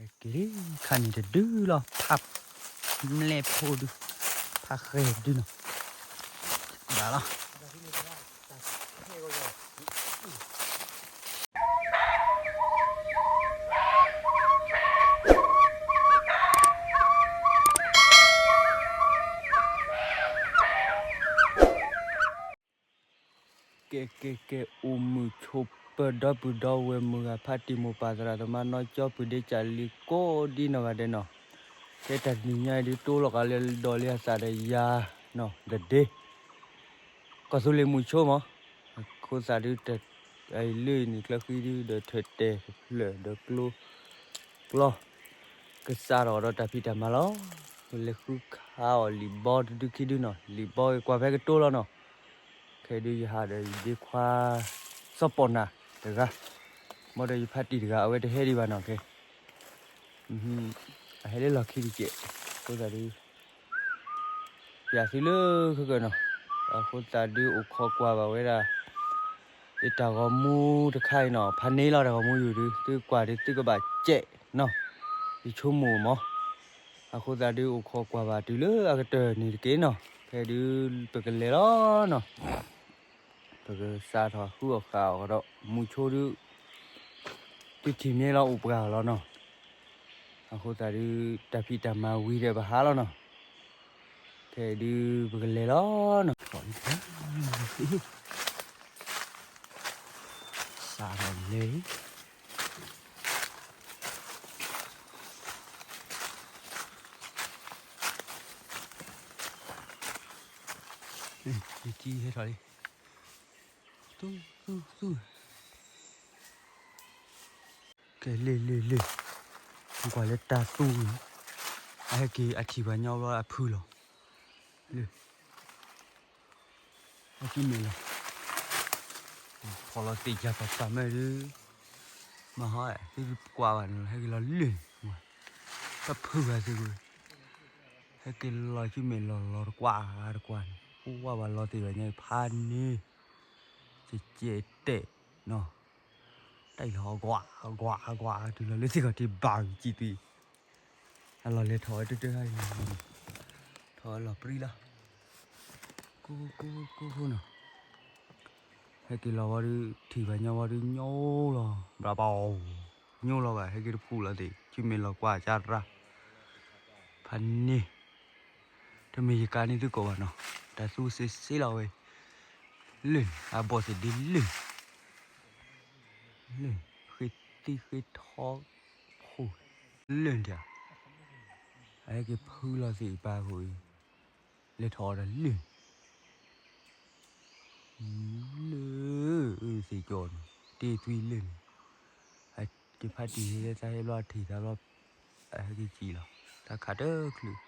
က့ၤလံ ခါန့ၣ်တဒုလီၤ ဖး မလဲၣ်ဖိဒု ဖးဃဲၤဒုနီၤ ဘၣ်လီၤ ကဲ ကဲ ကဲ အိၣ်မုာ်ဆိးပၢၤဒီပုၢ်ဒီဝဲၢ်မုၢ်ဂၤ ဖါတံၢ်မိၢ်ပၢ်သရၣ်သမါ နီၢ်ကၠီပုၢ်ဒ့ကၢ်လံၤကိးဒ်နီၢ်ဂၤဒဲးနီၤ, ကဲတၢ်တနံၤညါအံၤဒုး တိလီၤကးလၢဒီးလံအသးဒီးယၤနီၤ သဒ့ ကီၢ်သူလ့ၤမုၢ်ဆိမး, အဃိသတးဒုး လၢန့ၣ်ကျၢဃံဒုး ဒီးထၢၣ်တဲာ်တဖျၢၣ်ဒီးကျိ ကျီ ကစးထီၣ်ဒီးတၢ်ဖံးတၢ်မၤလီၤ. လဲၤဃုခးအီၣ်လံာ်ဘီတဒုခံဒုနီၤ, လံာ်ဘီကွၢ်ဖဲကတိၤလီၤနီၤ. ခဲဒုးယဟးဒီးယဒ့ခွါ စီၤပီၣ်နၢ်တဂၤ, ဘၣ်ဒီးယဖါတံၢ်တဂၤ အဝဲတဟဲဒံးဘၣ်နီၤ. ခဲ အဟဲလၢလီၢ်ခံတကဲး, အဃိသတးဒုး ပျးသုလၢခဲကၢနီၤ, အဃိသတးဒုးအိၣ်ခိးကွၢ်ဘၣ်ဝဲဒၣ် ယတၢ်ဂီၤမူတခါအံၤနီၤ, ဖးန့ၢ်လီၤတၢ်ဂီၤမူယိာ်ဒုး သုကွၢ်ဒုးသုကဘၣ်ကဲးနီၤ, ယဆိကမိၣ်မး, အဃိသတးဒုးအိၣ်ခိးကွၢ်ဘၣ်တုၤလၢအကတၢၢ်န့ၣ်တက့ၢ်နီၤ, ဖဲဒုး ပကစးထီၣ်ဃုအီၣ်ဃာ်အီၣ်ဒီး မူဆိဒုး သုထံၣ်မ့ၢ်လီၤအိၣ်ပှၤလီၤနီၤ, အဃိသတးဒုး တၢ်ဖံးတၢ်မၤဝံၤဒီးပဟးလီၤနီၤ, ဖဲဒုးပကလဲၤလီၤနီၤ, စးထီၣ်လဲၤ ယကံဟဲထီၣ်လံ, သူ သူ သူ, ကဲလ့ၢ်လ့ၢ်လ့ၢ်, ကွၢ်လၢတၢ်သူအံၤ, အဟဲက့ၤအထံၣ်ပှၤညီဘျီအဖုလီၤ, လၢ အစုမ့ၢ်လီၤ, ဖီၣ်လီၤသ့ၣ်ယၤပၤပၤမ့ၢ်ဒုး, မဟါ သုကွၢ်ဘၣ်န့ၣ်လီၤ ဟဲက့ၤလီၤလၢၢ်, တၢ်ဖုဂၤသုကွၢ်, ဟဲက့ၤလီၤစုမ့ၢ်လီၤလီၤတကွၢ်တကွၢ်န့ၣ် အိၣ်ဝဲပှၤလီၤသ့ၣ်ဘၣ်ညါဖးန့ၣ်, ကဲကဲတဲာ်နီၤ, တၢ်အံၤလီၤကွၢ်ကွၢ်ကွၢ် တုၤလီၤလၢသ့ၣ်ခီၣ်ထံးဘၣ်ကံၣ်သွံၣ် အလီၢ်လဲၤထီၣ်ဝဲတၢ်တၢ်တၢ်အံၤ, ထီၣ်ဝဲလီၤပြံလီၤ, ကိကိကိခိၣ်နီၤ, ဟဲက့ၤလီၤဝံၤဒုး ထံၣ်ပှၤညီဝံၤဒုး ညိလီၤ ဘျးပီၤ, ညိလီၤဘၣ် ဟဲက့ၤတဖုလီၤသ့ၣ် ဆူမဲာ်လီၤကွၢ်ကၢ်ရၢ်, ဖးန့ၣ်, တမ့ၢ်ယကါန့ၣ်သုကိးဘၣ်နီၤ, တၢ်သူစ့စ့လီၤဝဲ, လၢၢ် အဘီၣ်သ့ၣ်ဒ့လၢၢ် လၢၢ် ဃ့သံဃ့ထီ ခိၣ် လၢၢ်ဒၣ်, အဟဲက့ၤဖုလီၤသ့ၣ်ပာ်ခိၣ်အံၤ, လဲၤထီၣ်အီၤဒီးလၢၢ်, လၢၢ်အၢသ့ၣ်ကီးန့ၣ် တ့သွံလၢၢ်န့ၣ်, ယဖါတံၢ်ဟဲလၢတၢ်ဟဲဘျီထံၣ်တၢ်ဘျီ, အဟဲက့ၤကံၣ်လီၤ တၢ်ခးတချုး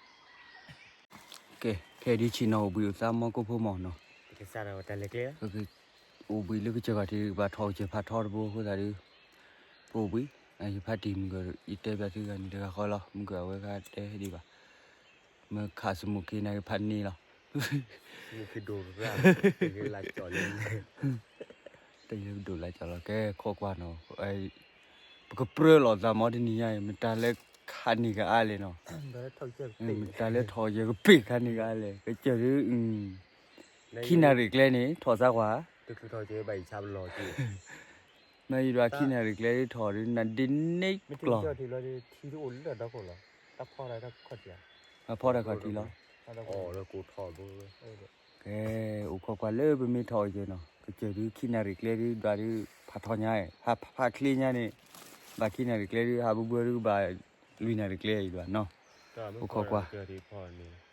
ကဲ ခဲဒုးဆ့ၣ်နီၤအိၣ်ဘှံးအိၣ်သါမီၢ်ကိၣ်ဖိမီၢ်နီၤ, အိၣ်ဘှံးလၢကစၢၢ်ခီၣ်ထံး ဘၣ်ထီၣ်ကစၢၢ်ဖးထီတဘိအဃိသတးဒုး, ပအိၣ်ဘှံး, ယဖါတံၢ်မုၢ်ကီး ယတဲဘၣ်သုဂၤန့ၣ်တဂၤဃီလီၤ မုၢ်ကီးအဝဲဂၤတဲဒံးဘၣ်, မ့ၢ်ခးစမူၣ်ခ့နၤက့ၤဖးန့ၢ်လီၤ, တၢ်ယဲကဒိၣ်လၢကဒိၣ်လၢကၠီလီၤ ကဲခိးကွၢ်နီၤ ပကပြၢလိာ်သးမီၢ်တနံၤညါအံၤ မတၤလၢခးန့ၢ်ကအါလဲၣ်နီၤ, မတၤလၢထီၣ်ယဲကပ့ၢ်ခးန့ၢ်ကအါလဲၣ် ကစၢၢ်ဒုး, ခံနၣ်ရံၣ်ကျဲန့ၣ် ထီၣ်စါကွၢ်, မ့ၢ်ယဒွးခံနၣ်ရံၣ်ကျဲဒုးထီၣ်ဒုး နဒ့န့ၢ်ကျီၢ်, မ့ၢ်ထံၣ်ထီၣ်ထံးလီၤဒုး ထံတအိၣ်လၢဒီခိၣ်လီၤ, တၢ်ဖီတၢ်ခီၣ်ထံးလီၤ, ဖီတၢ်ခီၣ်ထံးလီၤ ကဲ အိၣ်ခိးကွၢ်လၢပမ့ၢ်ထီၣ်အီၤကဲနီၤ ကစၢၢ်ဒုးခံနၣ်ရံၣ်ကျဲဒုး ဒွးဒုး ဖးထီညါ, ဖးချ့ညါန့ၣ်, ဘၣ်ခံနၣ်ရံၣ်ကျဲဒုး ဟးဘုဘၢဒုးကဘၣ် လွံၢ်နၣ်ရံၣ်ကျဲအံၤဒွးနီၤ, အိၣ်ခိးကွၢ် စးထီၣ်ထီၣ်ယီၤ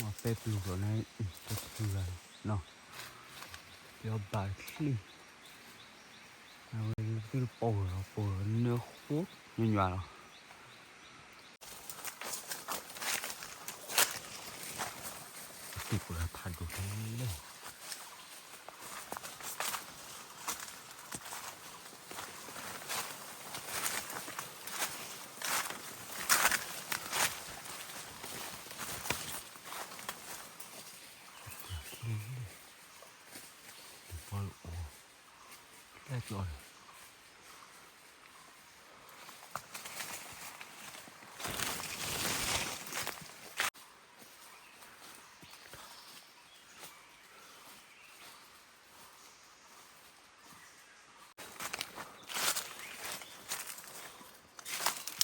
ပဲပျူၤဒီးန့ၣ် တပျူၤဂၤနီၤ, ပျီဘၣ်ချံ, အဝဲသုတပိာ်လီၤ ပိာ်လီၤနၢဃိနွံလီၤ, အသုးပှၤဖးဒိၣ်လဲၣ်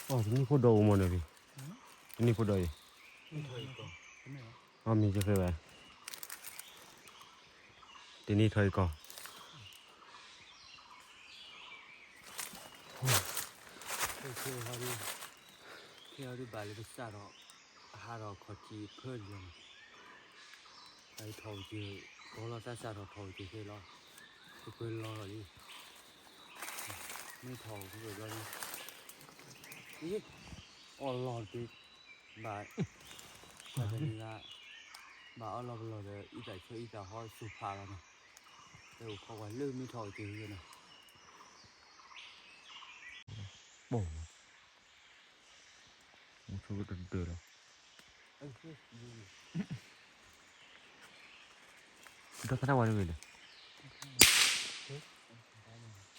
အိ တနံၣ်ဖိဒီးအိၣ်မးန့ၣ်လံ, တနံၣ်ဖိဒီးအံၤ, အမ့ၢ်ကဖဲဘၣ်, တနံၣ်ထီၣ်အံၤကီၢ် ခဲအံၤဒုးဘၣ်လၢပစးထီၣ်, အဟးထီၣ်ခီၣ်ထံးဖၢလံန့ၣ်, အထီၣ်က့ၤ, ကီလီၤသးစးထီၣ်ထီၣ်က့ၤခဲလီၤ, ပပၢလီၤထီၣ်လံ, မ့ၢ်ထီၣ်ကဘၢဘျီလံ, အီၣ်လီၤတ့ၢ်, ဘၣ်, ဘၣ်အီၣ်လီၤပလီၢ်ဒီး အံသးဆၢအံသးဟီစူၤဖးလီၤနီၤ, တဲအိၣ်ခိးကွၢ်လၢမ့ၢ်ထီၣ်က့ၤနီၤ ပိာ်မး, မူဆိကတဒၢလီၤ, ဒီးဖးတၢ်ဝဲတဂ့ၤလဲၣ်,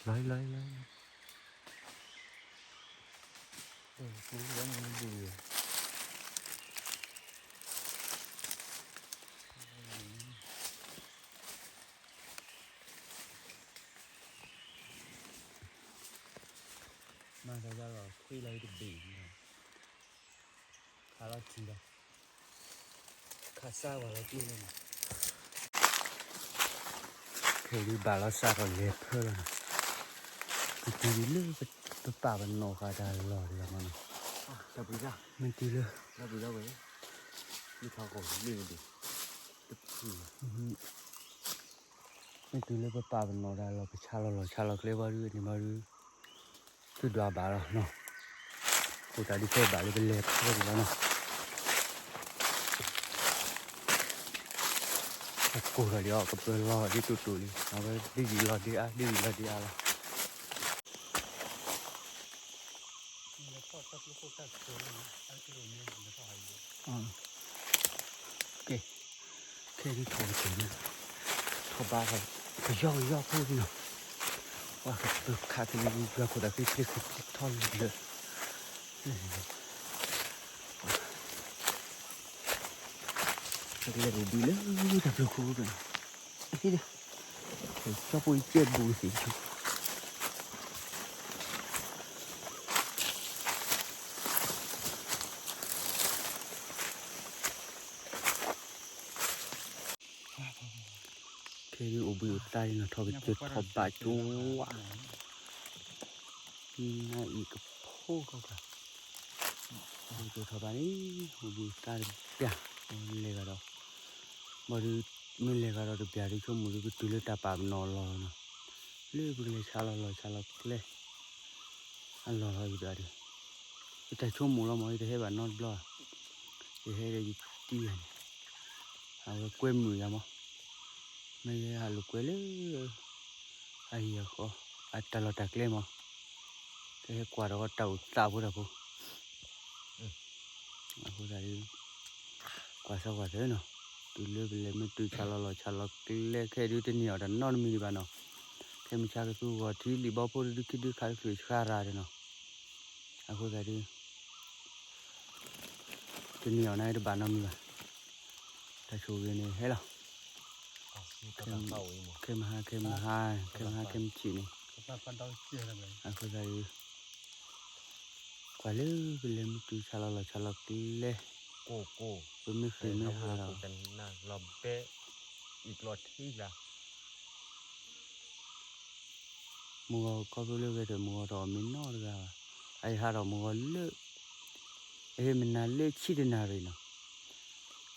လီၤလီၤလီၤ, မၤသးဒ်လီၤခွံလီၤအံၤတဘ့ၣ်, ခးလီၤထံလီၤ, ခးစၢ်ဝဲလီၤက့ၤလီၤနီၤ, ခဲအံၤဒုးဘၣ်လီၤစးထီၣ်လဲၤဖၢလီၤနီၤ, ပတုၤဒ်လၢပပာ်ပနီၣ်ဃာ်တၢ်လီၢ်ဒံးလီၤမးနီၤ, မ့ၢ်တုၤလၢ မ့ၢ်တုၤလၢပပာ်ပနီၣ်တၢ်လီၢ် ပဆါလီၤလီၢ်ဆါလီၤကျဲဘၣ်ဒုးန့ၣ်ဘၣ်ဒုး, သုဒွးဘၣ်လီၤနီၤ, အဃိသတးဒ်ဖဲဘၣ်လၢပလဲၤဖၢဒံးလီၤနီၤ, အကိၢ်ထီၣ်လံအီၤ ကပၢလီၤဒ်တူၢ်တူၢ်လံ အဝဲဒ်ယံာ်လီၤဒ်အါ ဒ်ယံာ်လီၤဒ်အါလီၤ. ကဲ, ခဲဒ်ထီၣ်ကတၢၢ်န့ၣ်, ထီၣ်ဘးထီၣ်, ကယီကယီဖိဒ်နီၤ, ပှၤကပၢခးကလံၤယွၤခိၣ်သးဃ့ချ့ဃ့ချ့ထီၣ်လၢာ်, ကလဲၤအိၣ်ဘှံးလၢတၢ်ဘျုးခိၣ်န့ၣ်, ကၠီဖိအံၤကဲဘူးသ့ၣ်ဆိ ခဲဒ်အိၣ်ဘှံးအိၣ်သါဒ်နီၤ ထီၣ်ကတၢၢ်ထီၣ်ဘးကၠိဝါ, နံၤအံၤကဖိကီၢ်ကၢ်, ထီၣ်ကတၢၢ်ထီၣ်ဘးန့ၣ် အိၣ်ဘှံးအိၣ်သါတဘျီ, လဲၤဂၤဒီး, ဘၣ်ဒီး, မ့ၢ်လဲၤဂၤဒီးတဘျီဒ်ဆိကမိၣ်ဒ် ပတုၤလၢတၢ်ပာ်ပနီၣ်အလီၢ်လီၤနီၤ, လၢပကလဲၤဆါလီၤလီၢ်ဆါလီၤကျဲ အလီၢ်လီၤယံၤဒီး, ယတၢ်ဆိကမိၣ်လီၤမး ယတဟဲဘၣ်နီတဘျီ, ယဟဲဒီးယတံၤယၤန့ၣ်, အဝဲကွဲမုာ်ယၤမး, မ့ၢ်ယဟးလိာ်ကွဲလၢ အဟံၣ်အဃီ, အတၢ်လီၢ်တၢ်ကျဲမး, ကဟဲကွၢ်ဒီးတၢ်အိၣ်သးဖိတၢ်ဖိ အဃိသတးဒီး, ကွၢ်စၢကွၢ်စၢနီၤ, တုၤလၢပလဲၤမ့ၢ်တုၤဆါလီၤလီၢ်ဆါလီၤကျဲခဲဒုး တန့ၢ်အီၤတၢ်နီတမံၤဒံးဘၣ်နီၤ, ခဲမုၢ်ဆါကသူဂီၤထံလံာ်ဘီဖိတဒုခံဒုခးတချုးဆှါရၤဒီးနီၤ, အဃိသတးဒီး တန့ၢ်အီၤန့ၣ်တဘၣ်နီတမံၤဘၣ်, တၢ်ဆိၣ်ဂ့ၤန့ၣ်ဟဲလီၤ, ခဲမဟါခဲမဟါ, ခဲမဟါခဲမုၢ်ဆ့ၣ်န့ၣ်, အဃိသတးဒီး ကွၢ်လၢပလဲၤမ့ၢ်တုၤဆါလီၤလီၢ်ဆါလီၤကျဲ, ပမ့ၢ်ဃ့ၢ်မ့ၢ်ဟးဒီး မုၢ်ဂီၤခီဖျိလၢဂဲၤထၢၣ်မုၢ်ဂီၤတအီၣ်မ့ၤနီတဂၤဘၣ်, အအံၤဟးထီၣ်မုၢ်ဂီၤလၢ, အဟဲမနၤလၢဆံတနၣ်ရံၣ်နီၤ,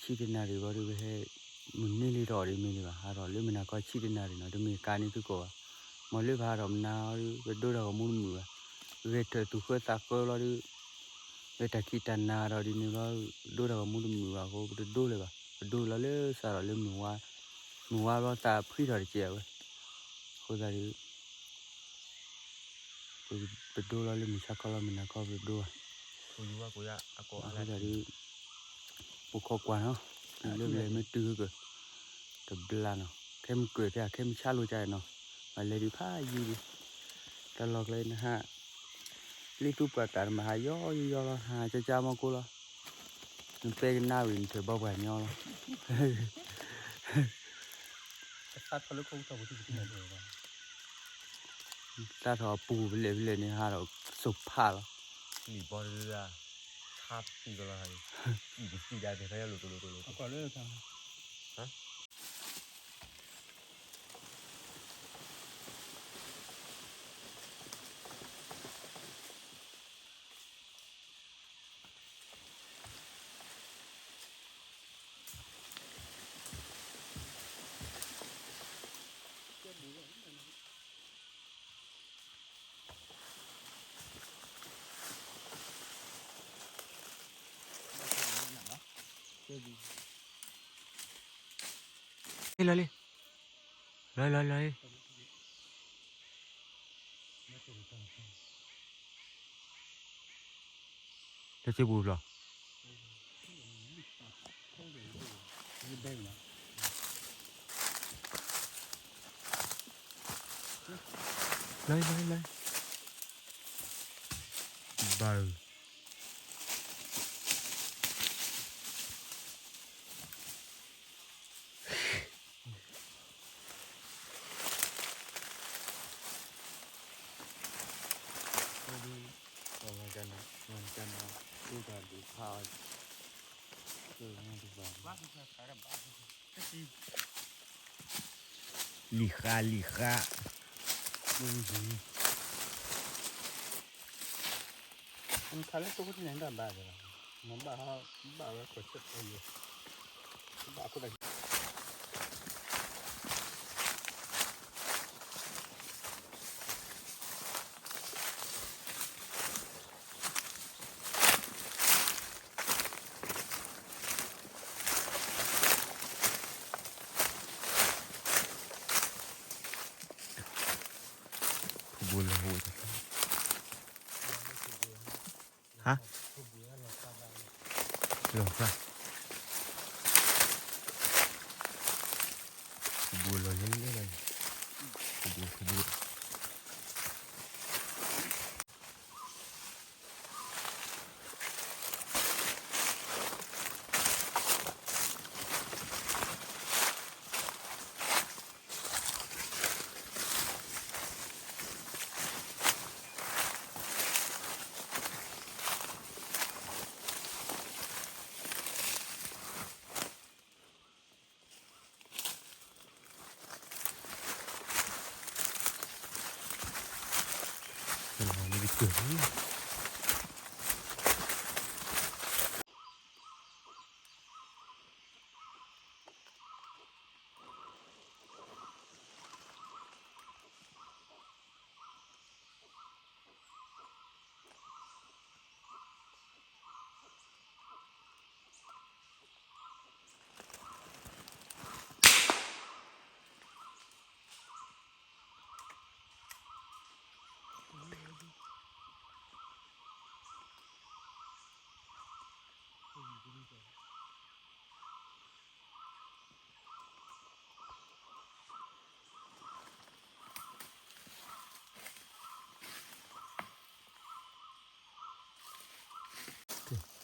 ဆံ ဆံတနၣ်ရံၣ်ဘၣ်ဒီး ပဟဲ မုၢ်နံၤလံတအီၣ်ဒ်မ့ၢ်ဒံးဘၣ်, ဟးထီၣ်လၢမုၢ်နၤခီဆံတနၣ်ရံၣ်နီၤ, တမ့ၢ်ကးန့ၢ်သုကိးဘၣ်. မ်လၢပဟးထီၣ်မုၢ်နၤအီၤဒီး ပဒိတၢ်ဂီၤမူတမုာ်ဘၣ်. ဂဲၤထၢၣ်သူၣ်ဃၢသးဃၢလီၤဒီး လၢတၢ်ခံးတၢ်နၤဒီးဒ်န့ၣ်ဘျီ ဒိတၢ်ဂီၤမူတမုာ်ဘၣ်အဃိ ပတဒိလၢၤဘၣ်. ပဒိလီၤလၢစးထီၣ်လၢမုၢ်ဝါ, မုၢ်ဝါဘျီသးဖှံထီၣ်တကဲးဝဲ. အဃိသတးဒီး ပဒိလီၤလၢမုၢ်ဆါခီလီၤ မုၢ်နၤခီပဒိဘၣ်. အဃိသတးဒီး ပိာ်ခွါကွၢ်နီၤ, တုၤလၢပလဲၤမ့ၢ်တုၤကၢၢ် တဘျါနီၤ, ခဲမုၢ်ကၢၢ်ဖဲ ခဲမုၢ်ဆါလိာ်ကါနီၤ, မၤလဲၤဒံးဖးယံၤဒံး, တၢ်လီၢ်ကျဲနဟး လံသူပှၤသးတမၤဟးယီယီလီၤ, ဟးကၠါကၠါမီၢ်ကိၢ်လီၤ, နပဲကနၣ်ဝံၤနထၢၣ်ဘီပှၤညီလီၤ. သၣ်ထီၣ်အပူၤဖဲလဲၣ်ဖဲလဲၣ်န့ၣ် ဟးထီၣ်စိၤဖးလီၤ. လံာ်ဘီတလၢ ဆါပံကလီၤ, အံၤကသံၣ်ဒၣ်ဖဲလၢလိၤလိၤလိၤလိၤ. လီၤလံ, လီၤလီၤလီၤလံ. လၢစ့ပူၤဘျီ, လီၤလီၤလီၤ, ဘၣ်. လံာ်ဃါ လံာ်ဃါ, ခါလၢတိၢ်ခိၣ်န့ၣ်ဒၣ်ဘၣ်ဒီး, မ့ၢ်ဘၣ်ဟီ, ဘၣ်ဝဲခိးဆၢၣ်ဖိယိာ်, ဘၣ်ခိၣ်တၢ် ခူဘိလီၤဝဲတခါ, ဟါ, လီၤဃါ, ခူဘိလီၤယဲလဲၣ်, ခူဘိ ခူဘိ. လံ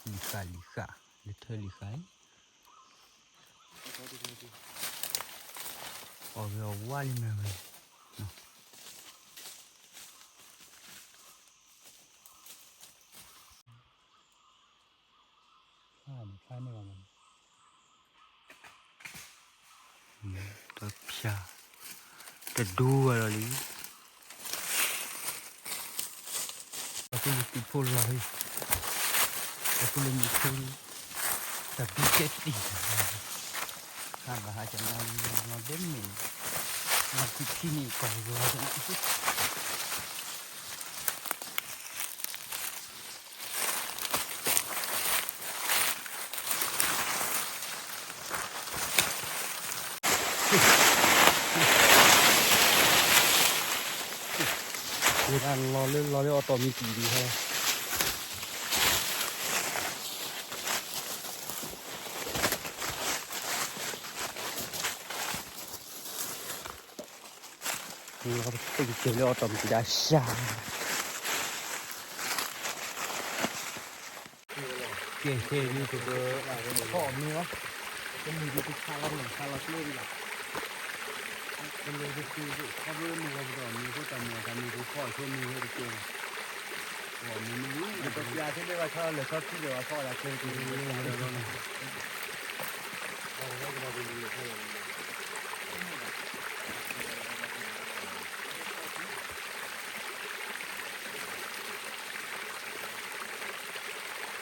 ာ်ဃါ လံာ်ဃါ, လၢထၢလံာ်ဃါအံၤ, အီၣ်ဂ့ၤအီၣ်ဝါလံမ့ၢ်ဝဲ, ဖျါန့ၣ် ဖျါန့ၢ်ဘၣ်မး, တဖျါ, တဒူဝဲလီၤလံ. အဃိလၢသုးဖိလီၤလံ, အဃိလၢမုၢ်ဖိလံ, တၢ်ဘံကဲတံၢ် ဘၣ်ဟးကနၣ်လီၤဒဲးန့ၣ်, လီၤခံဖံန့ၣ်ကီၢ်ဂီၤကနၣ်, ဝဲဒၣ်လီၤလၢလီၤလၢအီၣ်တီၢ်မံတံၢ်ဒံးဟဲ လီၤတပ့ၢ်ကစၢၢ်လၢအီၣ်တီၢ်မံတံၢ်ဒံးစှၤ ကဲ ခဲအံၤဒုး ပကဖီၣ်အီၤမ့ၤလီၤ, တမ့ၢ်ဒုးတဆါလီၤန့ၣ် ဆါလီၤကျိဒံးဘၣ်, ကလဲၤတသ့ဒုးခီဖျိမ့ၢ်ဂီၤပဒီးမ့ၤအဃိတၢ်မ့ၢ်အသးမ့ၢ်ဒုးဖီၣ်ဆိမ့ၤဝဲတကဲ, အီၣ်မ့ၤမ့ၢ်လံ ပကပျးထဲဒဲးဘၣ်ဆၣ်လၢာ်ဆီထံဒဲးဘၣ်ဖီၣ်ဒၣ်ကျဲတကဲ, တၢ်ဆၢဝဲ, ပကထီၣ်အီၤကသူန့ၣ်လီၤ,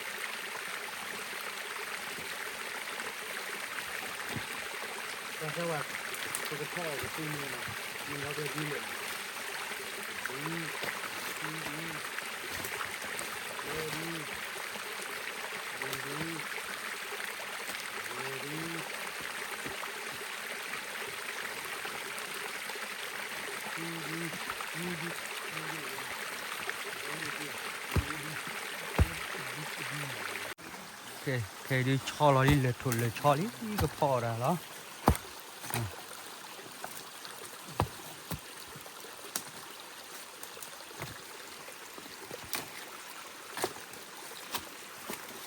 မ့ၢ်လီၤကဲဒ်လဲၣ်, ဒ်, ဒ်, ဒ်, ဒ်, ဒ်, ကဲ ခဲအံၤဒုးဆီလီၤလံ လၢာ်ထိၣ်လၢာ်ဆီလံ ကဖီၣ်အီၤဒၣ်လီ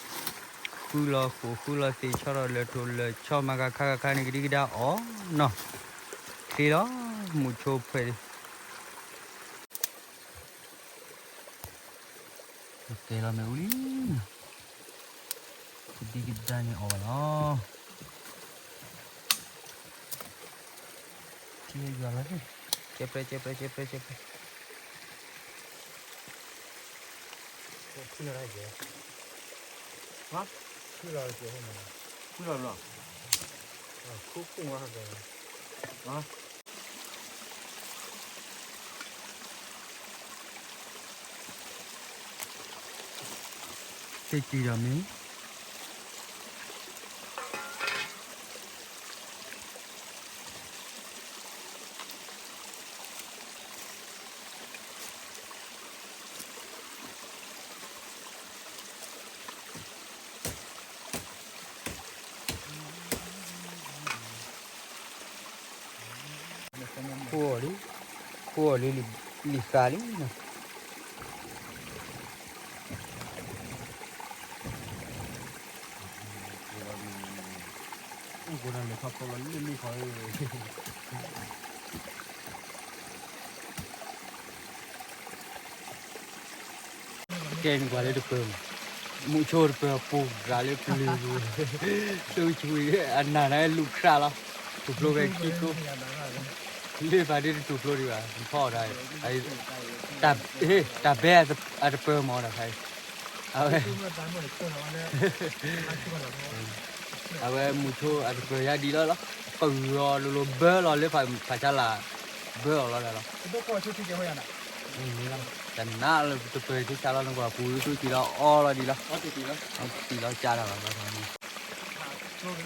ၤ. ဃုလီၤဃိာ်ဃုလီၤသ့ၣ်ဆီထီၣ်လၢာ်ထိၣ်လၢာ်ဆီ မၤဂၤခါဂၤခါန့ၣ် ကဒံကဒါအီၣ်နီၤ, ချ့လီၤ မုၢ်ဆိဖှဲး ကဲလီၤမ့ၣ်အူလံ, ကဒံကဒါန့ၣ်အီၣ်ဘၣ်လီၤ. ထံယွၤလီၤ, ကဲပြဲ ကဲပြဲ ကဲပြဲ ကဲပြဲ, ဖုလီၤတၢ်ကဲ, ဖုလီၤတၢ်ကဲ, ဖုလီၤဘျီ, ခိၣ်ခိၣ်ဝါကဲ သ့ၣ်တံၢ်ဒီးမ့ၢ် ခိၣ်အီၤလံ, ခိၣ်အီၤလံ, လံာ်ဃာ်လံနီၤ. အိၣ်ကိးနၤလဲၤခီဖျိလီၤလၢမုၢ်ခီ, ကဲန့ၣ်ပှၤလၢတပၢၤမး, မုၢ်ဆိတပၢၤပူၤဂၤလၢပျၢၤပူၤ, တူၢ်ဆူၣ်အနၢ်န့ၣ်လူၤခရၣ်လီၤ, တူၢ်ဖျိဝဲခံကိး, လၢပှၤဒ်တတူၢ်ဖျိဒံးဘၣ်, ဖီၣ်အီၤဒၣ်, တၢ်ဘဲအတပၢၤမးတၢ်ခါအံၤ, အဝဲ အဝဲမုၢ်ဆိအတပၢၤယါဒ်လီၤလီၤ, ပဂုၤအီၤလိၤလိၤဘၢလီၤလၢဖးဆါလၢ်, ဘၢအီၤလီၤဒၣ်လီၤ, တနၤလၢတပၢၤထံဆါလီၤနကွၢ်ပူၤသူတံၢ်လီၤအီလီၤဒ်လီၤ, တံၢ်လီၤကၢ်တၢ်ဘၣ်ဘၣ်, ထံန့ၣ်လံခူလံ,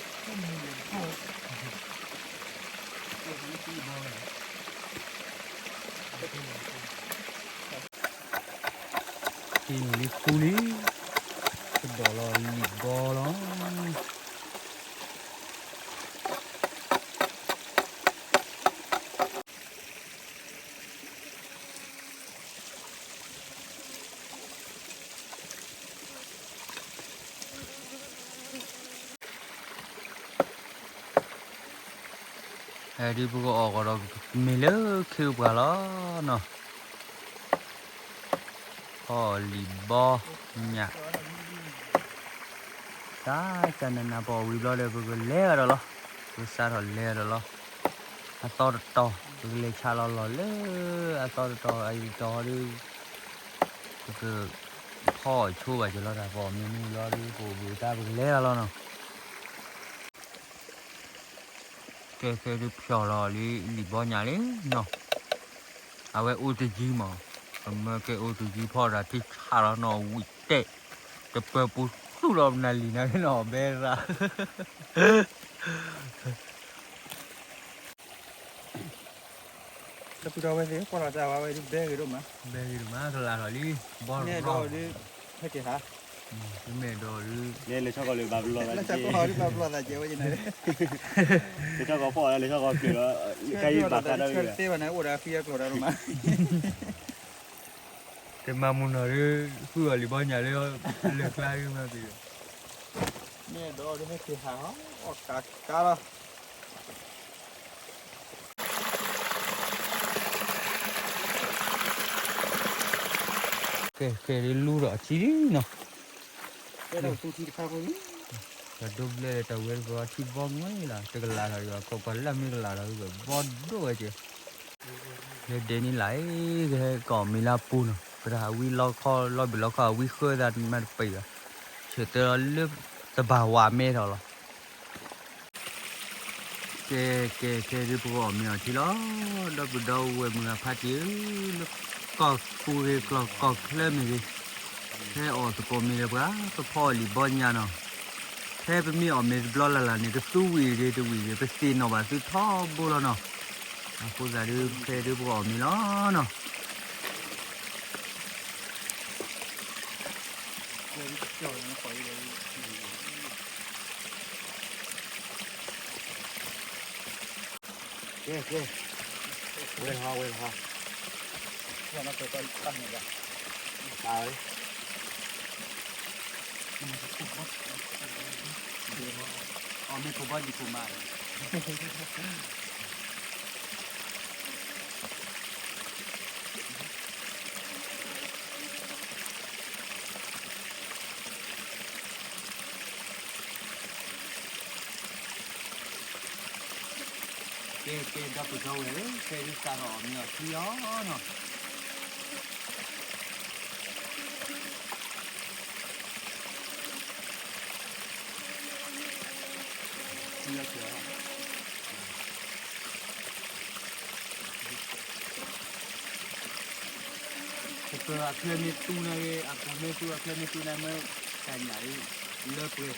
ကဒီးလီၤလံာ်ဘီလီၤ. ဒ်ပကအီၣ်ကီးဒီး မ့ၢ်လၢခ့ပှၤလီၤနီၤ, ဖီလံာ်ဘီညၣ်, တၢ်ကနနၢ်ပီၢ်ဝံၤဘျီဒီး ပကလဲၤအဒီးလီၤ, ပကစးထီၣ်လဲၤအဒီးလီၤ, အသီတတီၤ ပကလဲၤဆးလီၤလီၢ်လၢ အသီတတီၤအံၤတတီၤဒီး ပကဖ ဖီၣ်ဆိဘၣ်က့ၤလီၤတၢ် ပအီၣ်မ့ၤမ့ၢ်လီၤဒုး ပအိၣ်ဘှံးတၢ်ပကလဲၤလီၤလီၤနီၤ. ကဲ ကဲဒုးဖျီၣ်လီၤလံ လံာ်ဘီညၣ်လံနီၤ. အဝဲအိၣ်တယံၤမး, ပမၢကဲအိၣ်တယံၤဖီၣ်တၢ်ထံဆးလီၤနီၤ ဝံၤတဲာ်, တပၢၤပူၤသူၣ်လီၤနၤလံၤနၤနီၤ ဘဲရၤ ဒီပုၢ်ဒီဝဲၢ်သ့ၣ် ကွၢ်လီၤတၢ်ဝဲဝဲဒုး ဘဲဂ့ၤဒိၣ်မး, ဘဲဂ့ၤဒိၣ်မး ကလးထီၣ်လံ, ဘီရီ ဟဲက့ၤဟး, မ့ၢ်ဒီးဒုး လဲၤလဲၤဆီကီၢ်လၢဘၣ်ဘျီသး လဲၤဆီကီၢ်ဒုးဘၣ်ဘျီသးကဲဝဲက့ၤနၤ, လဲၤဆီကီၢ်ဖီၣ်လၢလဲၤဆီကီၢ်ဖျၢၣ်ဒီး ခဲအံၤဘၣ်သးဒီးဆၢတသ့ဘၣ်န့ၣ် အိၣ်ဒီးဃံအကျိၤတၢ်ဒိၣ်မး တမၤမုာ်နီၢ်ဒုး ဃုအီၤလံာ်ဘီညၣ်လၢ လၢကျါဒုးမးသ့ၣ်ဒီး, မ့ၢ်ဒီးဒုးဟဲက့ၤဟးဟီ အီၣ်ကးကးလီၤ. ကဲ ကဲဒုးလူထီၣ်အထံလံနီၤ, တၢ်ဒိၣ်ဘျဲၣ်လၢတၢ်ဝဲတပှၤထံဘီမုၢ်လၢ် တကလးထီၣ်ဒံးဘၣ် ခိးကွၢ်လၢမ့ၢ်ကလးထီၣ်ဒံးဘၣ် ဘီဒိၣ်ဝဲကဲ ဟဲဒဲးန့ၣ်လၢ ကဟဲကအီၣ်မ့ၤလၢအပူၤနီၤ ကတၢၢ်ဝံလီခီ လီၢ်ဘ့ၣ်လီခီ အဝံဃၢသးမးတပံၤဘၣ် ဆၢတဲာ်လီၤလၢတဘၣ်ဝးမဲထီၣ်လီၤ. ကဲ ကဲ ကဲဒုးပကအီၣ်မ့ၤအီၣ်ထံလီၤ ဒီပုၢ်ဒီဝဲၢ်မုၢ်ဂၤဖးတံၢ်ဧၢ, လၢကီၢ်ပူၤဂ့ၤ ကီၢ်ချၢမ့ၢ်ဂ့ၤ, ဟဲအီၣ်သကိးမ့ၤဒီးပှၤ ပဖီအီၣ်လံာ်ဘီညၣ်နီၤ, ဖဲပမ့ၢ်အီၣ်မ့ၤတဘျီလၢ်လၢ်န့ၣ် ကသူဝံၣ်တဂ့ၤတဝံၣ်တဂ့ၤ ပသ့ၣ်နီၣ်ဘၣ်သုထီဘိလီၤနီၤ, အဃိသတးဒုး ဖဲဒုးပကအီၣ်မ့ၤလီၤနီၤ. ကဲ ကဲ, ဝဲလီၤ ဝဲလီၤ, ဝဲလီၤ, အီၣ်မ့ၤကိးဘီဒံးကိးမး ကဲ ကဲ ဒီပုၢ်ဒီဝဲၢ်ဧၢ, ဖဲဒုးစးထီၣ်အီၣ်မ့ၤအီၣ်ထံအီၤနီၤ. တပၢၤအချၢမ့ၢ်သူန့ၣ်ဂ့ၤ အပူၤမ့ၢ်သူ အချၢမ့ၢ်သူန့ၣ်မ့ၢ် တၢ်ညၣ်လၢပှဲၤ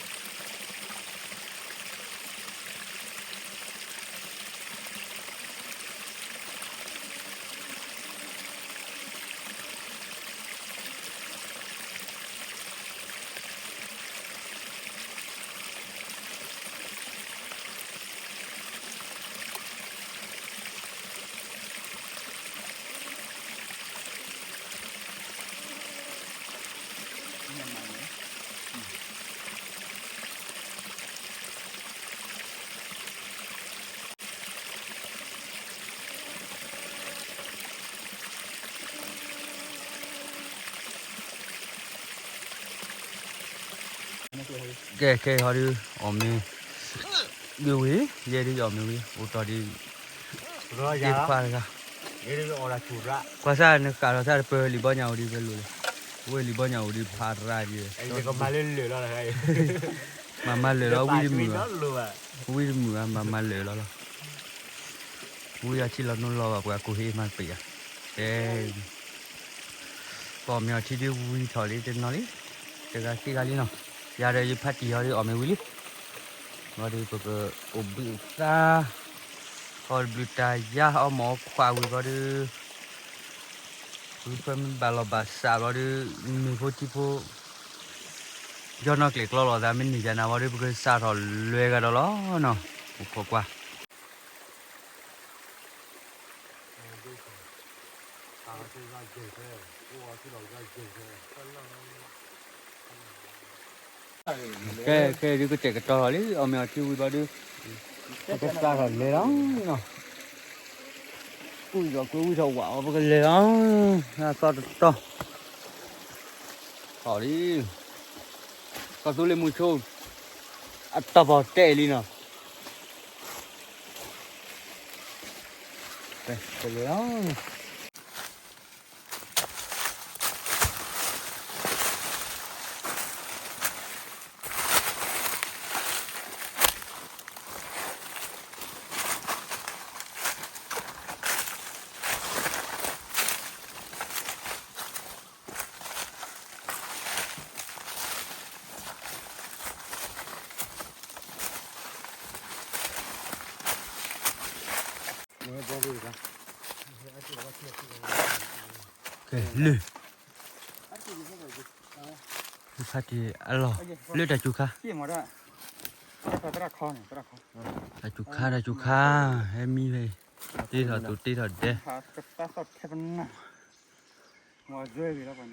ကဲ ခဲအံၤဟီဒုး အီၣ်မ့ၤ ဒုးဝံၤ ယဲဒုးယအီၣ်မ့ၤဝံၤ အိၣ်တီၢ်ဒံး ယခွါတဂၤ ကွၢ်စၢ် နဃၣ်ထီၣ်စၢ်တပၢၤလံာ်ဘီညၣ်အိၣ်ဒံး ပလိၣ်လဲၣ် ဝဲလံာ်ဘီညၣ်အိၣ်ဒံးဖးရၤဒံး မၤမၤလၢာ်လီၤ ဝံတမုာ်ဘၣ် ဝံတမုာ်ဘၣ် မၤမၤလၢာ်လီၤလီၤ ဝံအီၤထံလီၤနိလီၤဘၣ် ပှၤကိးဟ့ၣ်မၤတပ့ၤဧါ ကဲ ပအီၣ်မ့ၤအီထံဒုးဝံထီၣ်လံတနီၤလံ တဂၤခံဂၤလံနီၤ ယၤဒီးယဖါတံၢ်ဟီဒုးအီၣ်မ့ၤဝံၤလံ ဘီဒုးပကအိၣ်ဘှံးအိၣ်သါ ခီတဘျုးတၢ်ယါအီၣ်မ့ၤအီခွးဝံၤဘီဒုး ဝံဖဲမ့ၢ်ဘၣ်လီၤဘၣ်စးဘီဒုး မ့ၤဖိထံဖိ ယီၢ်နီၢ်ကျဲၣ်ကျီလီၤသး မ့ၢ်န့ၢ်ယၤနၤဘီဒုး ပကစးထီၣ်လွဲၤဂၤဒီးလီၤနီၤ အိၣ်ခိးကွၢ် ကဲ ကဲဒုးကတဲာ်ကတီၤထီၣ်လံ အီၣ်မ့ၤအီထံဝံၤဘီဒုး ပကစးထီၣ်လဲၤလီၤနီၤ ကွံာ်ဒီးကွံာ်ဝံထီၣ်ဝးအီၤ ပကလဲၤလီၤ သီတတီၤ ထီၣ်လံ ကီၢ်သူလ့ၤမုၢ်ဆိ အတီၢ်ပီၢ်တဲလံနီၤ ကလဲၤလီၤ လၢ ဖးတံၢ်အလီၢ် လၢတၢ်စူၤခါ, တၢ်စူၤခါ တၢ်စူၤခါ, ဟဲမံဖဲ တ့ထီၣ်သူၣ်တ့ထီၣ်ဒဲး, ပှၤလၢကျဲဘၣ်ညါန့ၣ် ဘီက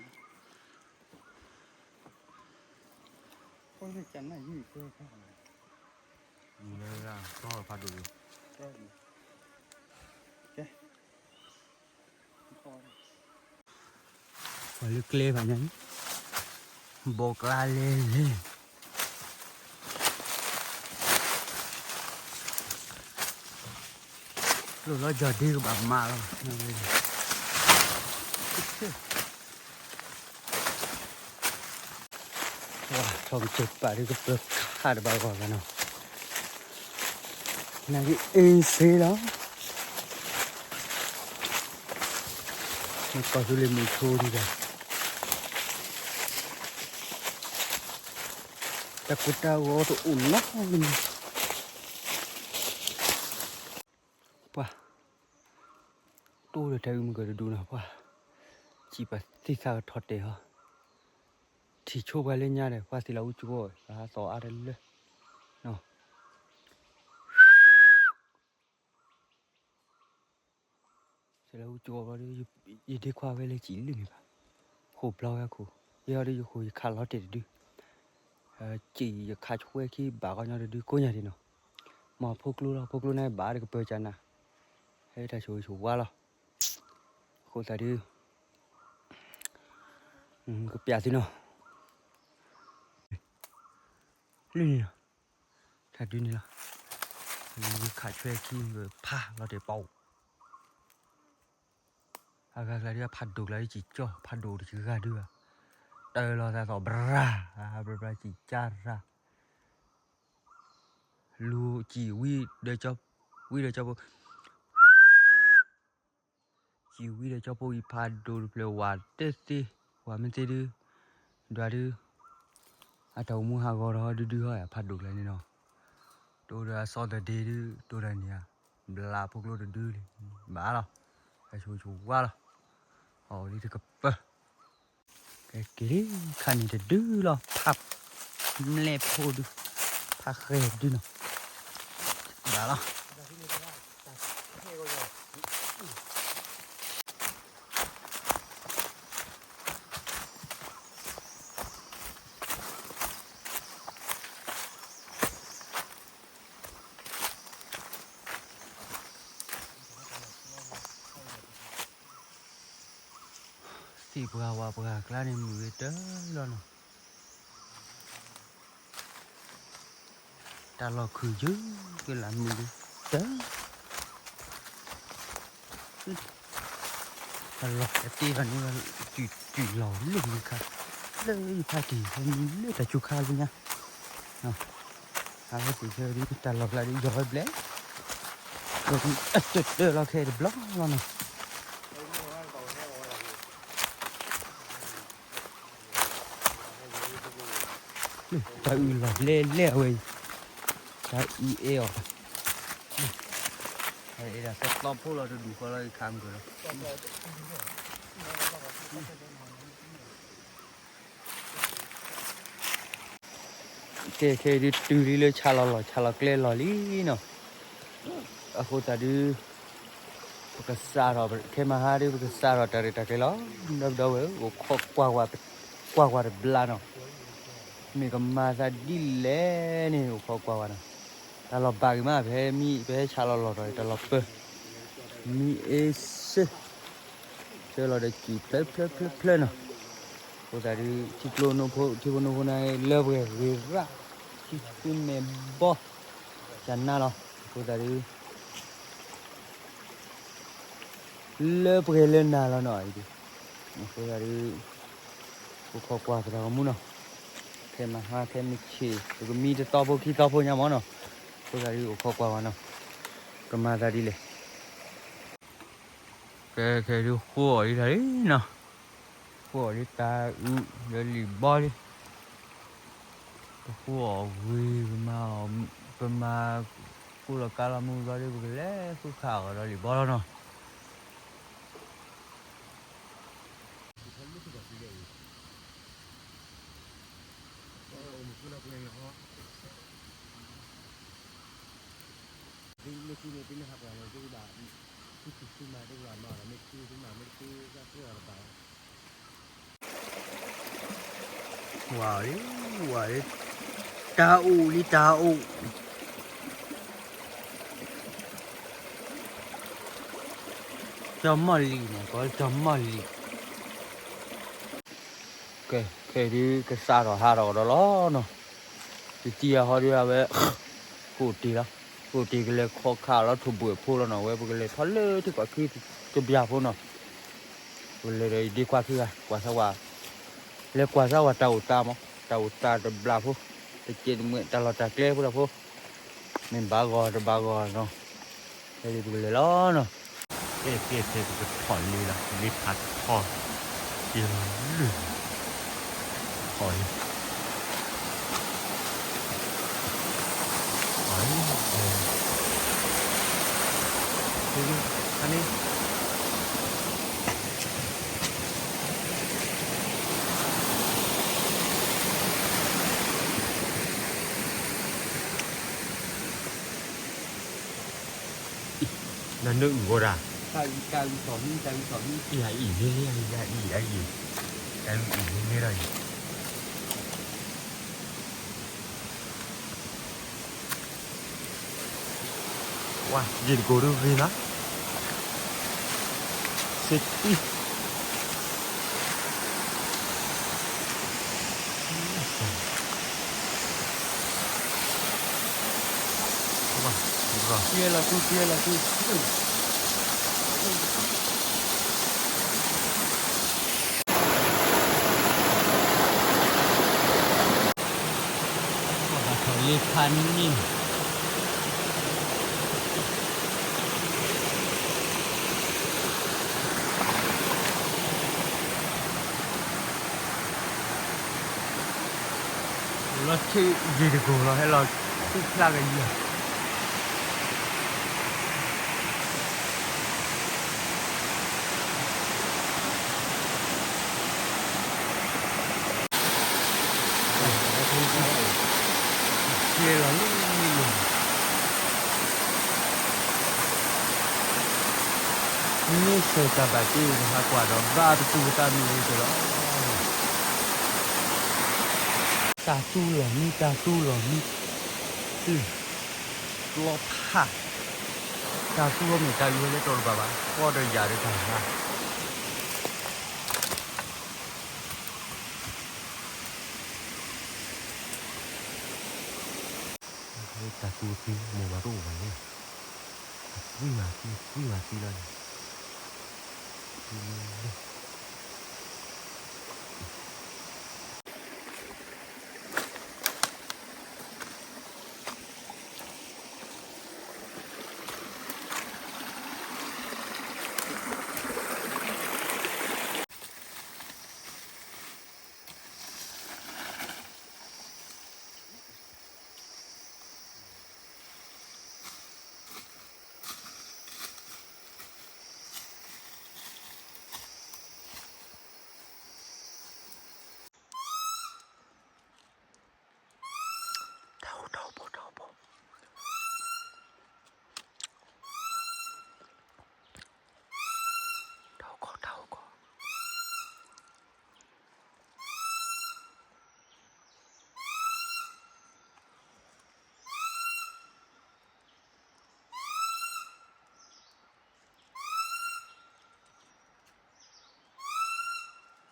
ျါလဲလဲ လိၣ်လီၤ ယီၤဒ့ကဘၣ်မးလီၤ. ထီၣ်ကစၢၢ်ပာ်ဒုးကပၢၤခါတဘၣ်ဂီၢ်ဘၣ်နီၤ, နာ်က့အ့စ့လီၤ. မ့ၢ်ကီၢ်သူလ့ၤမုၢ်ဆိဒံးဘၣ်, တၢ်ကိၢ်တၢ်ဂီၤတအိၣ်နီတမံၤ, ပှၤ တိၢ်ဒီးတၢ်အုၣ်မုၢ်ကၢၤတဒူနီၤ ပှၤ စံးပှၤသ့ၣ်သၣ်ကထီၣ်တဲာ်ဟီ, ထံၣ်ဆိပှၤလၢညါဒီး ပှၤသ့ၣ်လီၤအူကၠိ ပဟးသီၣ်အါတလၢနီၤ. သ့ၣ်လီၤအူကၠိဘျီဒီး ယဒ့ခွါဝဲလၢစံးလၢန့ၣ်ဘၣ်, ဃိးဘျီဝဲအခိၣ်, ယဲအီၤဒီးယဃိးယခးလီၤတဲာ်တဒု, စံးယခးဆွဲခံဘၣ်ကီညီတဒုကိးညါဒံးနီၤ, မ့ၢ်ဖိကျိလီၤ ဖိကျိန့ၣ်ဘၣ်ဒီးကပၢၤကနၤ, ဟဲတၢ်ဆိၣ်ဂ့ၤဆိၣ်ဝါလီၤ. အဃိသတးဒုး ကပျးသုနီၤ, လၢန့ၣ်လီၤ, တၢ်ဒုးန့ၣ်လီၤ, ခးဆွဲခံဖးလီၤတဲာ်ပီ, အဂၤကျါဒုးအဖးဒိၣ်ကျါဒုးစံၣ်ကၠီ ဖးဒိၣ်တဂၤဒုးဘၣ်, တၢ်လီၤသးသီၣ်ဘြၣ်, ဘြၣ်ဘြၣ်စံၣ်ကၠါရၣ်, လူၤစံၣ်ဝံ, ဝံဒီးကၠီဖိ စံၣ်ဝံဒီးကၠီဖိအံၤဖးဒိၣ်တဖျၢၣ်ဝးတသ့, ဝးမ့ၢ်သ့ဒုး, ဒွးဒုး, အတၢ်အိၣ်မူဟးဂီၤဒီးဒုဒုဟီ ဖးဒိၣ်ကျါန့ၣ်နီၤ, တိၢ်ဒီးအစီသဒ့ဒုး တိၢ်တၢ်န့ၣ်ဧါ, ဘျးဖိကျိတဒုလံ, ဘၣ်လီၤ, အဆိၣ်ဂ့ၤဆိၣ်ဝါလီၤ, အီၣ်လံတကပၢၤ ကဲက့ၤလံ, ခါန့ၣ်တဒုလီၤ, ဖး, မျဲၢ်ဖိဒု, ဖးဃဲၤဒုနီၤ, ဘၣ်လီၤ. သ့ၣ်ပှၢ်ဝၣ်ပှၢ်ကျါန့ၣ် မုာ်ဂ့ၤတၢ်လီၤနီၤ, တၢ်လီၢ်ခုၣ်ယုၢ်ကလၢ်မုာ်ဂ့ၤတၢ် တၢ်လီၢ်တတ့ၢ်ဘၣ်န့ၣ် တုၤလီၤလၢယခါ, လၢယဖါတံၢ်ဟဲမံလၢတၢ်စူၤခါလၢညါ, အဝဲသ့ၣ်ခဲဒုးတၢ်လီၢ်ကျါဒုးယီၤဝဲဘျဲၣ်, တၢၢ်တၢၢ်လီၤခဲတဘျီလီၤနီၤ. တၢ်အုၣ်လီၤလဲလဲအဝဲအံၤ, တၢ်အုၣ်အဲၣ်အီၤ, အဲၣ်ဒၣ်သၢသီဖိလီၤတဒူၣ်ဃီလီၤ ယခးမုၢ်ကလီၤ. ကဲ ခဲအံၤဒုးတုၤလံလၢဆၣ်လီၤလီၢ် ဆၣ်လီၤကျဲလီၤလံနီၤ, အဃိသတးဒုး ပကစးထီၣ် ခဲမဟါဒုး ပကစးထီၣ်တၢ်ရဲၣ်တၢ်ကျဲၤလီၤ. ဒီပုၢ်ဒီဝဲၢ် အိၣ်ခိးကွၢ်ဝဲ, ကွၢ်ကွၢ်တဘျါနီၤ, မ့ၢ်ကမၤသးဒ်လဲၣ်န့ၣ် အိၣ်ခိးကွၢ်ဝဲနီၤ, တၢ်လီၤဘၣ်ဂ့ၤမး ပဟဲမံ ပဟဲဆၣ်လီၤလီၢ်ထီၣ် တၢ်လီၤပၢၤ, မံအ့စ့ ဆၢလီၤဒီးစံၣ်ဖျၢဖျၢဖျၢဖျၢနီၤ, အဃိသတးဒုး ထံကျိနိဖိ ထံဖိနိဖိန့ၣ် လၢပှဲၤဂ့ၤရၣ်, ထံဆူမဲာ်ဘီ ကနါလီၤ, အဃိသတးဒုး လၢပှဲၤလၢနၤလီၤနီၤ, အဃိသတးဒုး အိၣ်ခိးကွၢ်သရၣ်ကမူနီၤ, ခဲမဟါခဲမုၢ်ဆ့ၣ် ပကမံတသီဖိခံသီဖိညါမးနီၤ, အဃိသတးဒုး အိၣ်ခိးကွၢ်ဝဲနီၤ, ကမၤသးဒ်လဲၣ် ကဲ ခဲဒုးဃိအီၤလံတၢ်လံနီၤ, ဃိအီၤလံတၢ်အုးလၢလံာ်ဘီလံ, ပဃိအီၤဝံၤ ပမၤ ပမၤ ကူလီၤကါလီၤမုၢ်ဘျီဒုး ပကလဲၤဃုခးအီၤဒီးလံာ်ဘီလီၤနီၤ. လီၤ, သုမ့ၢ်ထံၣ်န့ၣ် သုမ့ၢ်ဟးပှၤန့ၣ် သုကဘၣ်, သုထံၣ်သုမၤသုကဘၣ်မၤဒီး မ့ၢ်ထံသုမၤ မ့ၢ်တထံသုမၤတဘၣ်ဘၣ်. ဝါလံ, ဝါလံ, တၢ်အိၣ်လံ တၢ်အိၣ်, ကၠီၤမီၢ်လံၤန့ၣ် ကီးကၠီၤမီၢ်လံၤ, ကဲ ခဲဒုးကစးထီၣ်ဟးထီၣ်ကဒီးလီၤနီၤ, ယတံၤအဟီဒုးအဝဲ ကိၣ်တ့ၢ်လီၤ, ကိၣ်တ့ၢ်ကလဲၤခီခါလီၤထိၣ်ဘှဲၣ်ဖိလီၤနီၤ, ဝဲပကလဲၤထီၣ်လၢထံကီၢ်ခံတဘျီဖိနီၤ, ပကလဲၤဒီးယဒ့ခွါခံဂၤ ကွၢ်စၢ်ဝဲ, လဲၤကွၢ်စၢ်ဝဲတၢ်အိၣ်သးမး တၢ်အိၣ်သးတဘျီဖိ, တကဲးတမှဲးတၢ်လီၢ်တၢ်ကျဲဖိလီၤဖိ, မ့ၢ်ဘၣ်ဂီၤတဘၣ်ဂီၤနီၤ, ဖဲဒုးပကလဲၤလီၤနီၤ, ဖဲဖဲဖဲပကထီၣ်လံလီၤ လ့ဖးထီၣ်, က့ၤလီၤလၢ ထီၣ်လံ ထီၣ်လံ, အန့ၣ် နနၢအုၣ်ဂီၤဒၣ်, တၢ်အုၣ်, တၢ်အုၣ်ထီၣ်မံ, တၢ်အုၣ်ထီၣ်မံ, အံၤအံၤန့ၣ်လံ, အံၤအံၤအံၤ, တၢ်အုၣ်အံၤန့ၣ်လံဒီးအံၤ, ဝါ ယံာ်တကိၤဒုဂ့ၤလီၤ, စ့တံၢ် ကဲလီၤသူ ကဲလီၤသူ, ဘၣ်ထီၣ်လ့ဖးန့ၣ် လီၤထံၣ်ယံာ်တကိၤလီၤ ဟဲလီၤသူဖျါကယံာ်, ကဲလီၤလံ, မ့ၢ်စၢၤတၢ်ဘၣ်တ့ နဟးကွၢ်ဒီးဘၣ်ပသူၣ်ပသးမ့ၢ်ဂ့ၤကလီၤ, တၢ်သူလီၤမံ တၢ်သူလီၤမံ, လၢ လီၤဖး, တၢ်သူလီၤမံ တၢ်အုၣ်ဝဲလၢတီၤတဘၣ်ဘၣ် ဃီဒီးယၤဒီးတၢ်ဟါ တၢ်သူသံ မိၢ်မၤတအိၣ်ဘၣ်လံ, အသွံၣ်မၤသံ သွံၣ်မၤသံလီၤန့ၣ်, တၢ်အိၣ် တၢ်အိၣ်ဘီ တၢ်အိၣ်ဘီ, တၢ်အိၣ်ကီၢ် တၢ်အိၣ်ကီၢ်.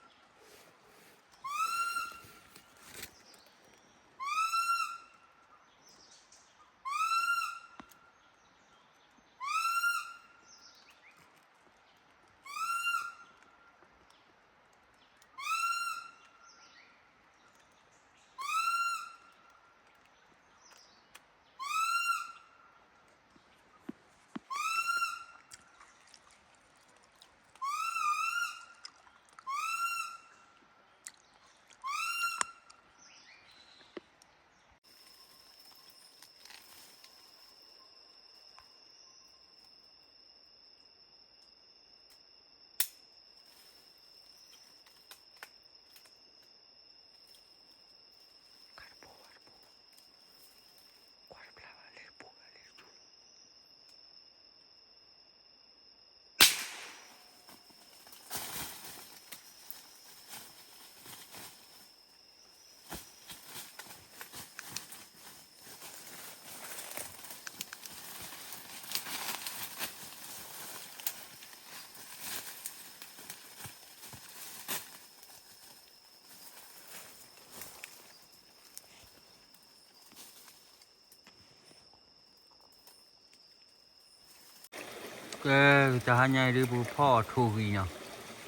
ကဲ, တဟါညါအံၤဒ် ပကဖီၣ်အီၤထိၣ်ဂံၢ်နီၤ,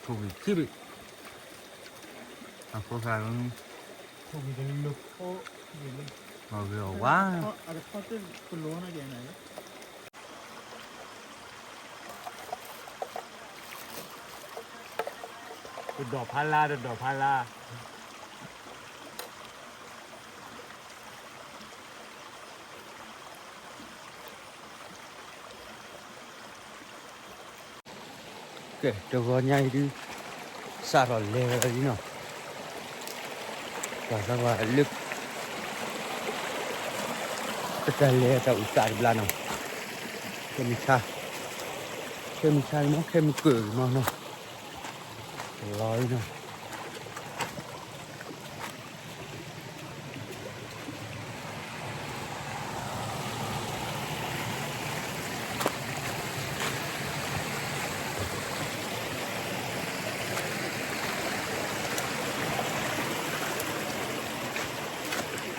ထိၣ်ဂံၢ်ခံဘ့ၣ်, အဖိသၣ်, ထိၣ်ဂံၢ်တလၢဖိ, အီၣ်ဂ့ၤအီၣ်ဝါ, တဒီးဖးလါ, တဒီးဖးလါ. ကဲ, တဂီၤညါအံၤဒ် စးထီၣ်လဲၤဝဲလံနီၤ, ပှၤသးပှၢ်လၢ ပတၢ်လဲၤတၢ်အိၣ်သးတဘျီနီၤ, ခဲမုၢ်ဆါ, ခဲမုၢ်ဆါနီၤ, ခဲမုၢ်ကၢၢ်နီၤနီၤ, လီၤအံၤနီၤ.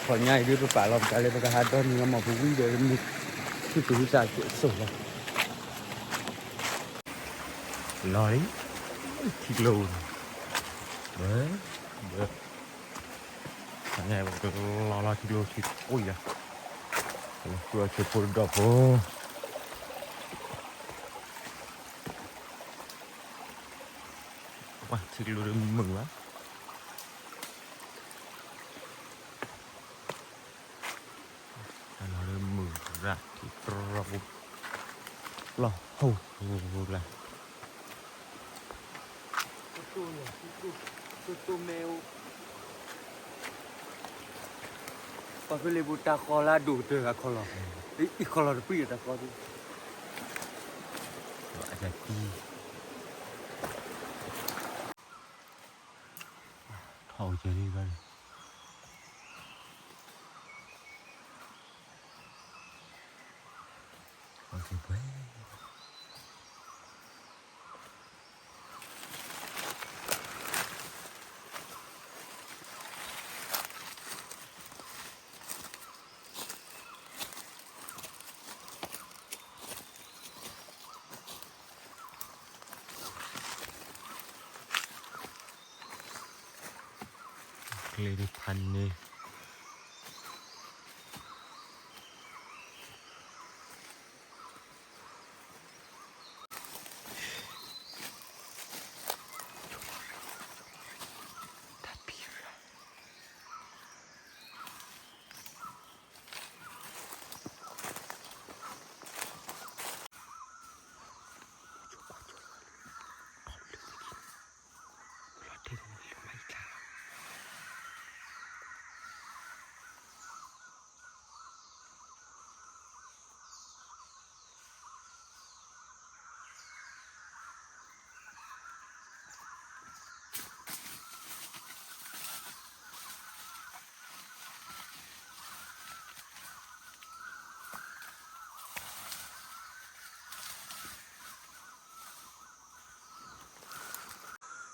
ခီညါအံၤဒ် ပပာ်လီၤပသးလၢ ပကဟးဒီနံၤလီၤမး, ပဝံဒီးမုၢ် ထံပူၤဟုသးကဲးစိလီၤ. လီၤလံ, ထံကျိ, ဘၢ, ဘၢ, ခီညါအံၤ ပကလီၤလီၤထံကျိထံတအိၣ်ယၤ, ပကဃုအီၣ်ဆိဖိတဒီဖိ, ပှၤထံကျိတမုာ်ဘၣ်. တၢ်လီၤလၢမုၢ်ရၣ်ထံတြီပူၤ, လီၤဟိၣ်ဟိၣ်လၢ်, ပှၤဖဲလၢပူၤတၢ်ဃီလၢအဒိၣ်ကတၢၢ်ဂၤခီလီၤ, အံၤခီလီၤတပှံၢ်ဒီးတၢ်ဃီသ့ၣ်, အတၢ်တံၤ ထီၣ်ကဲၤလံဘၣ်န့ၣ်, အကဲၤပှဲၤ. ကျဲဒ်ဖးန့ၣ် တၢ်ပံၤရၣ်. လံ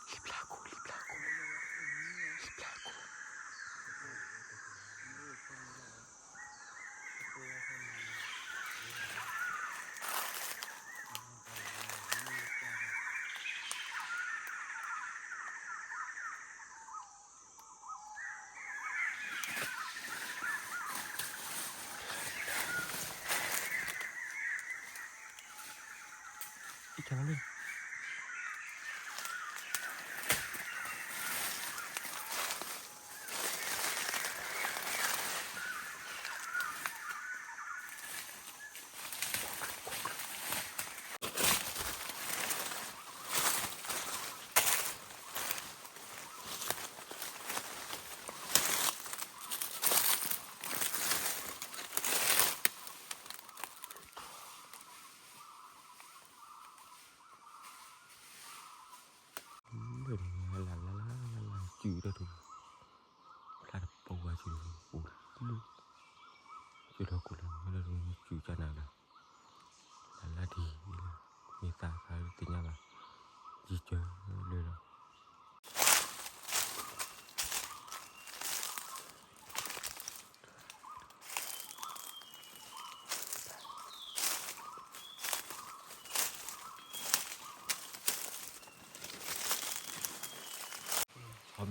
ၣ်ဖျါခိၣ်, လံၣ်ဖျါခိၣ်, လံၣ်ဖျါခိၣ်. အံၤကလီၤလံ.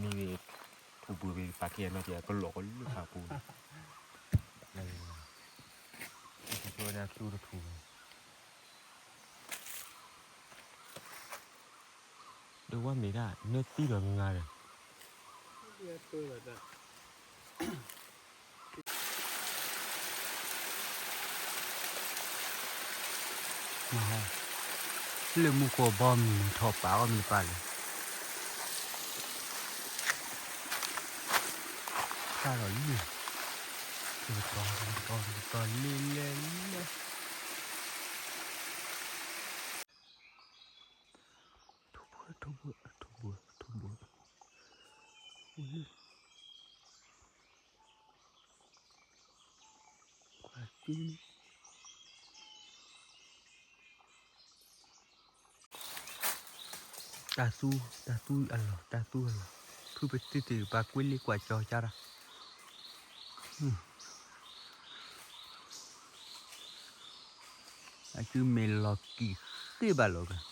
မ့ၢ်ထူးဘှံးဝဲပာ်ကဲအနီၢ်ကဲ ကလီၤကလၢဖးပူၤ, ထူးတထူး, ဒီးဝဲမ့ၢ်ဒၣ်နၢသံဒီးမုၢ်ဂၤဒီး လၢမူခိၣ်ဘီမုၢ်ထီၣ်ပာ်အီၤမ့ၢ်တပာ်လဲၣ်, ဖျါထီၣ်လံ, တတီၤတတီၤတတီၤလံလဲၣ်လဲၣ်, ထူးဘှံးထူးဘှံးထူးဘှံးထူးဘှံး, တၢ်သူ တၢ်သူအလီၢ် တၢ်သူအလီၢ်, ဖုပတံၢ်တံၢ်ပှၤကွ့လ့ကွၢ်ကၠီကၠါတၢ်, အစုမ့ၢ်လီၤကံၣ်ဃ့ဘၣ်လီၤကၢ်,